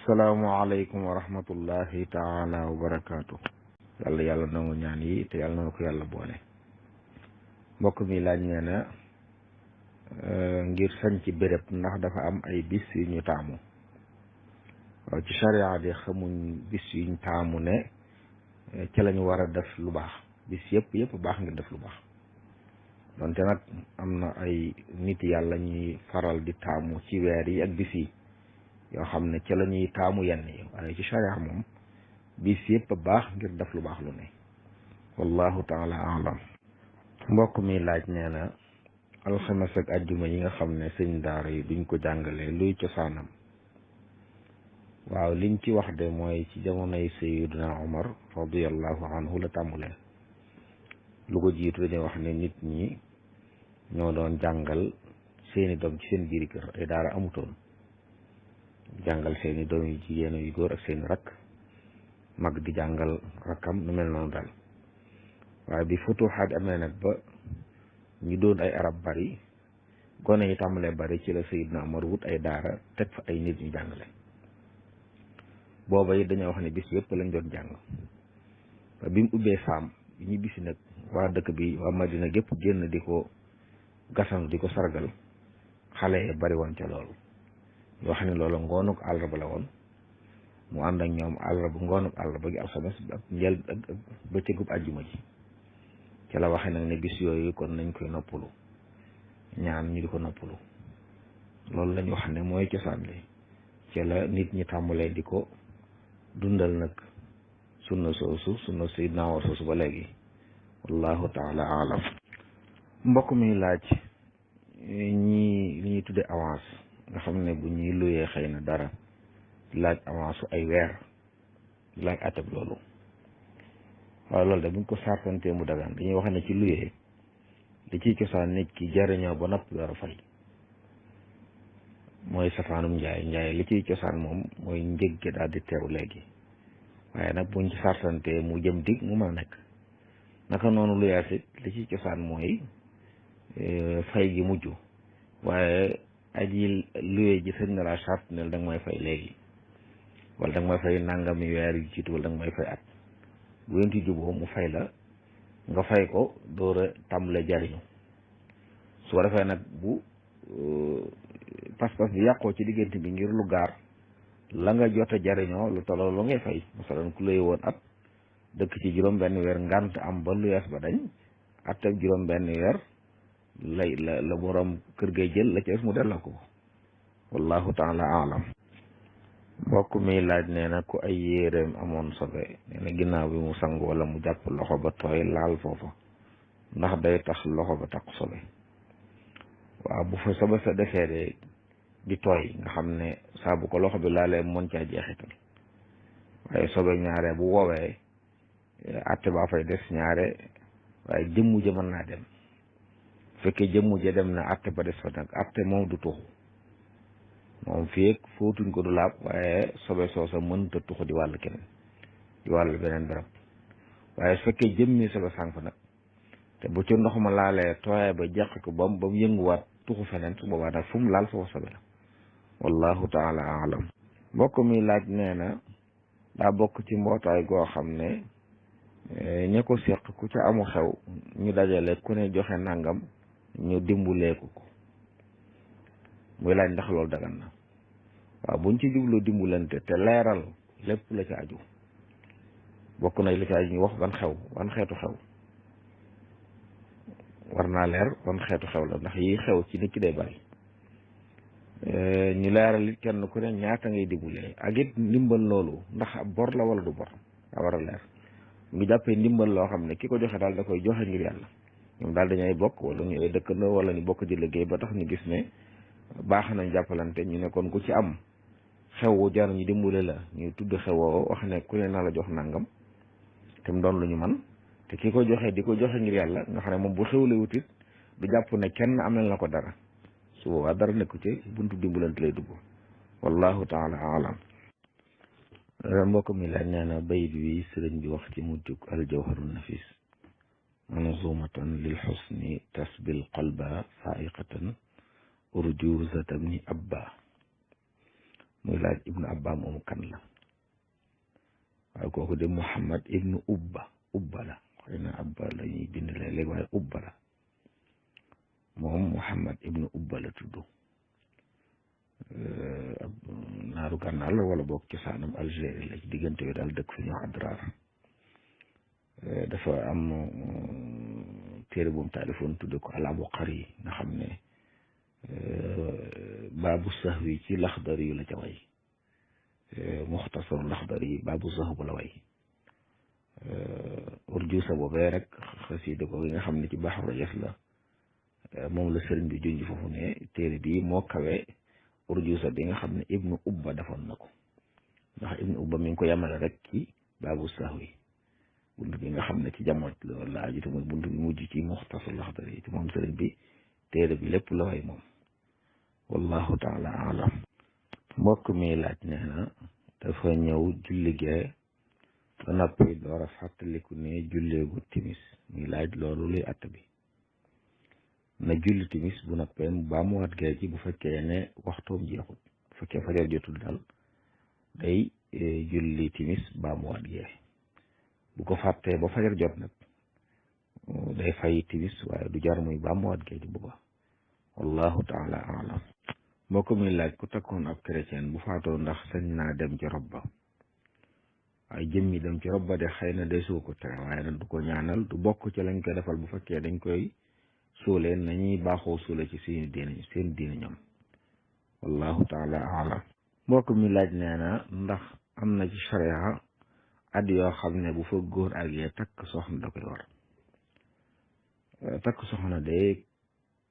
asalaamaaleykum wa rahmatullahi taala wa barakaatu. yàlla nangu ñaan yi te yàlla na ko yàlla boole. mbokk mi laaj nee na ngir sañ ci béréb ndax dafa am ay bis yu ñu taamu. waaw ci charia de xamuñ bis yuñ taamu ne ci lañu war a def lu baax. bis yëpp baax ngir def lu baax. donte nag am na ay nit yàlla ñuy faral di taamu ci weer yi ak bis yi yoo xam ne ca la ñuy taamu yenn yi waaye ci sharia moom bis yëpp baax ngir def lu baax lu ne wallahu taala alam. mbokk mi laaj nee na alxames ak ajjuma yi nga xam ne sëñ daara yi duñ ko jàngale luy cosaanam. waaw liñ ci wax de mooy ci jamonoy sayyiduna Umar radiyallahu anhu la tàmbulee. lu ko jiitu dañuy wax ne nit ñi ñoo doon jàngal seeni doom ci seen biiri kër ay daara amutoon. jàngal seeni doom yu jigéen yu góor ak seeni rakk mag di jàngal rakkam nu mel noonu daal. waaye bi futuxaat amee nag ba ñu doon ay arab bari gone yi tàmbalee bari ci la Seydina Umar wut ay daara teg fa ay nit ñu jàngale. booba yi dañoo wax ne bis yëpp lañ doon jàng ba bi mu ubbee saam bi ñu bisi nag waa dëkk bi waa Madina gépp génn di ko gasan di ko sargal xale yi bari woon ca loolu. yoo xam ne loolu ngoonuk àllarba la woon mu ànd ak ñoom àllarba ngoonuk àllarba gi alxames ak njël ak bëccëgub àjjuma ji ci la waxee nag ne bis yooyu kon nañ koy noppalu ñaan ñu di ko noppalu. loolu lañ wax ne mooy cosaan li ci la nit ñi tàmbalee di ko dundal nag sunna Sayyidina Umar soosu ba léegi wallahu taala alam. mbokk mi laaj ñi li ñuy tudde avance nga xam ne bu ñuy luyee xëy na dara laaj avance su ay weer laaj atab loolu. waaw loolu de buñ ko sartantee mu dagaan dañuy wax ne ci luyee li ciy cosaan nit ki jariñoo ba noppi war a fay mooy safaanum njaay li ciy cosaan moom mooy njëg gi daal di teew léegi. waaye nag buñ ci sartantee mu jëm dig mu mën a nekk naka noonu luyaas it li ciy cosaan mooy fay gi mujj. waaye aji luye ji sëñ na laa charte ne da nga may fay léegi wala da nga may fay nangami weer yu jiitu wala da nga may fay at bu yenti juboo mu fay la nga fay ko door a tàmbale jariñu. su ko defee nag bu pas-pas bi yàqoo ci diggante bi ngir lu gaar la nga jot a jariñoo lu tolloo lu ngay fay. masalan ku luye woon at dëkk ci juróom benn weer ngant am ba luyees ba dañ at ak juróom benn weer la borom kër gay jël la ci mu delloo ko wallahu taala alam. mbokk mi laaj nee na ku ay yéeréem amoon sobe nee na ginnaaw bi mu sangu wala mu jàpp loxo ba tooy laal foofa ndax day tax loxo ba tax sobe. waaw bu fa sobe sa defee de di tooy nga xam ne saa bu ko loxo bi laalee mën caa jeexital. waaye sobe ñaare bu woowee atte baa fay des ñaare waaye jëmmu ja mën naa dem. fekkee jëmmu ja dem na atte ba des fa nag atte moom du tuxu moom fii ak fóotuñ ko du laab waaye sobe soosa mënta tuxu di wàll keneen di wàll beneen barab. waaye su fekkee jëmmi sobe sànq fa nag te bu ci ndox ma laalee tooyaay ba jeq ko ba mu yënguwaat tuxu feneen su boobaa nag fu mu laal foofu sobe la wallahu taala alam. mbokk mi laaj nee na daa bokk ci mbootaay goo xam ne ña ko seq ku ca amu xew ñu dajale ku ne joxe nangam ñu dimbuleeku ko muy laaj ndax loolu dagan na. waaw buñ ci jublu dimbulante te leeral lépp la ci aju bokk na la ci aju ñu wax ban xeetu xew war naa leer ban xeetu xew la ndax yi xew ci nit ki day bari. ñu leeral it kenn ku ne ñaata ngay dimbulee ak it ndimbal loolu ndax ab bor la wala du bor daa war a leer. ngi jàppee ndimbal loo xam ne ki ko joxe daal da koy joxe ngir yàlla ñoom daal dañuy bokk wala ñu ay dëkkandoo wala ñu bokk di liggéey ba tax ñu gis ne baax nañ jàppalante ñu ne kon ku ci am xew jar ñu dimbale la ñu tudd xewoo wax ne ku ne na la jox nangam te mu doon lu ñu man te ki ko joxe di ko joxe ngir yàlla nga xam ne moom bu xewle wutit du jàpp ne kenn amel na ko dara su boobaa dara nekku ci buntu dimbalante lay dugg wallahu taala alam. mbokk mi laaj nee na bayit wi sëriñ bi wax ci mujjug aljawharun nafis manzumatan lil xusni tasbil qalba faiqatan urjuzatan ni abba muy laaj ibnu abba moomu kan la waaye kooku de muhammad ibnu ubba la xëy na abba la ñuy bind léeg-léeg waaye ubba la moom muhammad ibnu ubba la tudd ab naaru gànnaar la wala boog cosaanam Algérie la ci diggante bi daal dëkk fi ñoo Adrar dafa am téere bu mu taalifoon tudde ko al Abqari nga xam ne baabu sahwi ci Laxdari yu la ca way muxtasaru Laxdari yi baabu sahwi la way urjuusa boobee rek xasida ko yi nga xam ne ci Baxru Rajas la moom la sëriñ bi junj foofu ne téere bi moo kawe urjuusa bi nga xam ne ibnu ubba defoon na ko ndax ibnu ubba mi ngi ko yemale rek ci baabu sahwi bunt bi nga xam ne ci jamono loolu la aju te mooy bunt bi mujj ci muxtasar Laxdari yi te moom sëriñ bi téere bi lépp la way moom wallahu taala alam mbokk mi laaj nee na dafa ñëw julli gee ba noppi door a fàttaliku ne julleegu timis muy laaj loolu luy att bi na julli timis bu noppee ba mu waat gee ji bu fekkee ne waxtoom jeexut bu fekkee fajar jotul daal day julli timis ba mu waat gee bu ko fàttee ba fajar jot nag day fay timis waaye du jar muy ba mu waat gee ji bu ba wallahu taala alam mbokk mi laaj ku takkoon ab chrétien bu faatoo ndax sañ naa dem ci rob ba waaye jëmmi dem ci rob ba de xëy na de suu ko tere waaye nag du ko ñaanal du bokk ci lañ koy defal bu fekkee dañ koy suulee nañuy baaxoo suule ci seen diine ñoom wallahu taala alam mbokk mi laaj nee na ndax am na ci sharia at yoo xam ne bu fa góor ak yee takk soxna da koy war takk soxna de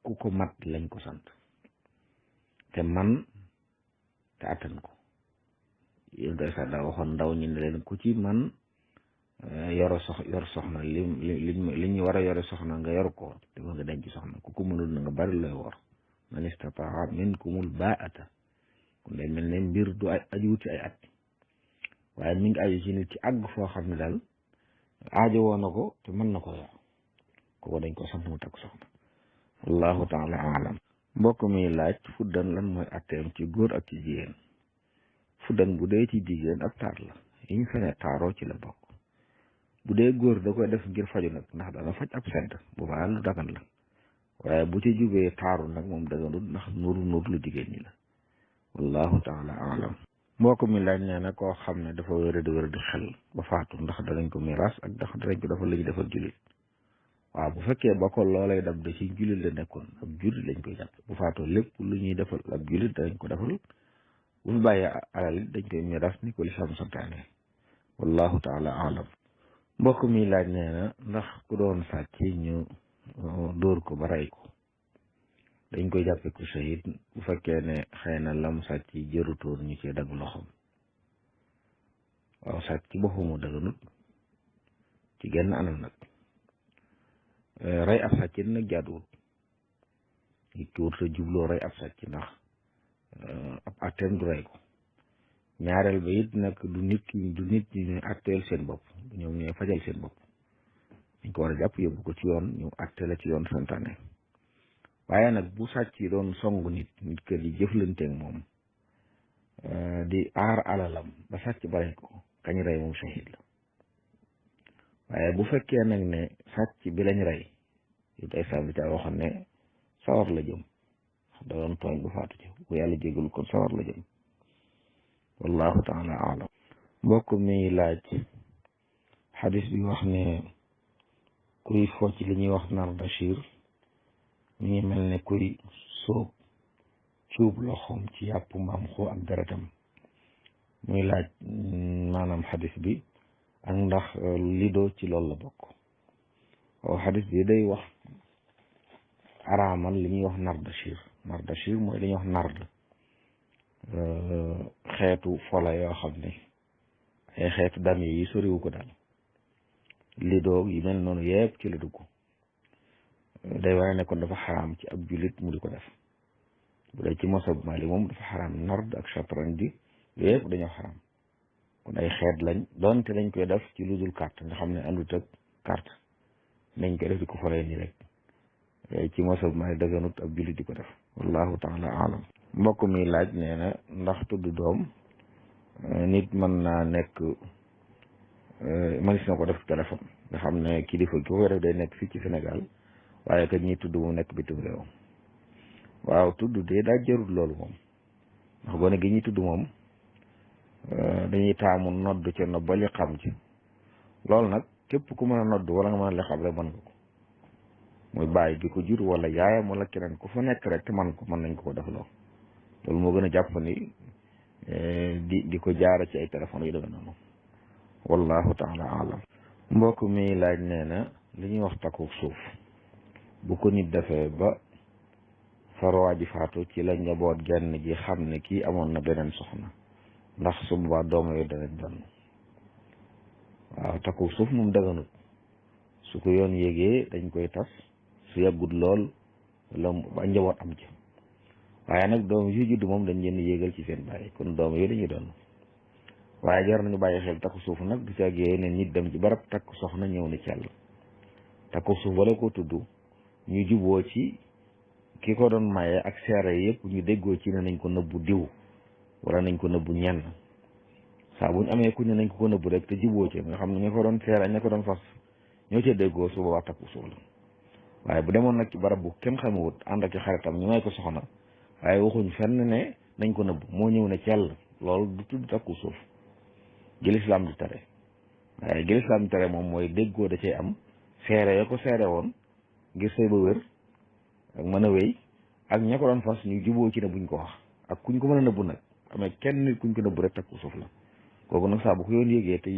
ku ko mat lañ ko sant te man te attan ko yéen koy sax daa waxoon ndaw ñi ne leen ku ci man yor soxna li ñu war a yore soxna nga yor ko te ba nga denc soxna ku ko mënul na nga bari looy wor man istataa minkumul baata kon day mel ne mbir du aju ci ay at waaye mi ngi aju ci nit ci àgg foo xam ne daal aajo woo na ko te mën na ko yor kooku dañ ko sant mu takk soxna wallahu taala alam mbokk mi laaj fuddan lan mooy atteem ci góor ak ci jigéen fuddan bu dee ci jigéen ab taar la yi ñu fene taaroo ci la bokk bu dee góor da koy def ngir faju nag ndax dana faj ab sedd bu baax lu dagan la waaye bu ci jubee taaru nag moom daganut ndax nur lu jigéen ñi la wallahu taala alam mbokk mi laaj nee na koo xam ne dafa wér di xel ba faatu ndax danañ ko miraas ak ndax danañ ko dafa la ñu defal jullit waaw bu fekkee ba ko loolay dab da ci jullit la nekkoon ab jullit lañ koy jàpp bu faatoo lépp lu ñuy defal ab jullit danañ ko defal bu fi bàyyee alal it dañ koy miraas ni ko lislaam santaane wallahu taala alam mbokk mi laaj nee na ndax ku doon sàcc ñu dóor ko ba rey ko dañ koy jàppe ku shahid bu fekkee ne xëy na lam sàcc jërutoon ñu cee dagg loxoom waaw sàcc ci boppamu daganut ci genn anam nag rey ab sàcc nag jaaduwut nit ki wut sa jubloo rey ab sàcc ndax ab atteem du rey ko ñaareel ba it nag du nit ñi ñooy atteel seen bopp ñoom ñooy fajal seen bopp dañ ko war a jàpp yóbbu ko ci yoon ñu atte la ci yoon santaane waaye nag bu sàcc yi doon song nit kër yi jëflanteeg moom di aar alalam ba sàcc ba rey ko kañ rey moom shahid la waaye bu fekkee nag ne sàcc bi lañ rey it ay saabi ta waxoon ne sawar la jëm da doon tooñ bu faatu ci bu yàlla jégalu kon sawar la jëm wallahu taala alam mbokk mi laaj xadis bi wax ne kuy fo ci li ñuy wax nar bachir mi ngi mel ne kuy sóob cuub loxoom ci yàpp mbaam xoo ak deretam muy laaj maanaam xadis bi ak ndax lido ci loolu la bokk waaw xadis bi day wax araamal li ñuy wax nar bachir mooy li ñuy wax nard xeetu fola yoo xam ne ay xeetu dam yi soriwu ko daal lido yi mel noonu yëpp ci la dugg day wane ne kon dafa xaraam ci ab jullit mu di ko def bu dee ci mosab Maalik moom dafa xaraam nard ak chatran bi yëpp dañoo xaraam kon ay xeet lañ doonte dañ koy def ci lu dul carte nga xam ne àndut ak carte nañ koy def di ko folee nii rek ci mosab Maalik daganut ab jullit di ko def wallahu taala alam mbokk mi laaj nee na ndax tudd doom nit mën naa nekk mënees na ko def téléphone nga xam ne kilifa gi ko def day nekk fii ci Sénégal waaye que ñi tudd mu nekk bitim réew. waaw tudd de daa jarul loolu moom ndax gone gi ñuy tudd moom dañuy taamu nodd ca na ba li xam ci loolu nag képp ku mën a nodd wala nga mën a li xam rek mën nga ko muy bàyyi bi ko jur wala yaayam wala keneen ku fa nekk rek te man ko mën nañ ko def loolu moo gën a jàpp ni di ko jaara ci ay téléphone yu demee noonu wallahu taala alam. mbokk mi laaj nee na li ñuy wax takku suuf bu ko nit defee ba farwaa ji faatu ci la njaboot genn ji xam ne kii amoon na beneen soxna ndax su boobaa doom yooyu danañ doon. waaw takku suuf moom daganut su ko yoon yégee dañ koy tas su yàggut lool la ba njaboot am ci waaye nag doom yu judd moom dañ leen yéegal ci seen bàyyi kon doom yooyu dañuy doon waaye jar nañu bàyyi xel takku suuf nag du caagee ne nit dem ci barab takk soxna ñëw na ci yàlla takku suuf wala ko tudd ñu juboo ci ki ko doon maye ak seere yëpp ñu déggoo ci ne nañ ko nëbbu diw wala nañ ko nëbbu ñenn saa buñ amee ku ne nañ ko nëbbu rek te juboo ci nga xam ne ña ko doon seere ña ko doon fas ñoo cee déggoo su boobaa takku suuf la waaye bu demoon nag ci barab bu kenn xamewut ànd ak xaritam ñu may ko soxna waaye waxuñ fenn ne nañ ko nëbbu moo ñëw ne cell loolu du tudd takku suuf gi lislaam di tere waaye gi lislaam di tere moom mooy déggoo da cay am seere ya ko seere woon ngir sëy ba wér ak mën a wéy ak ña ko doon fas ñu juboo ci ne buñ ko wax ak kuñ ko mën a nëbbu nag amee kenn nit kuñ ko nëbbu rek takku suuf la kooku nag saa bu ko yoon yégee te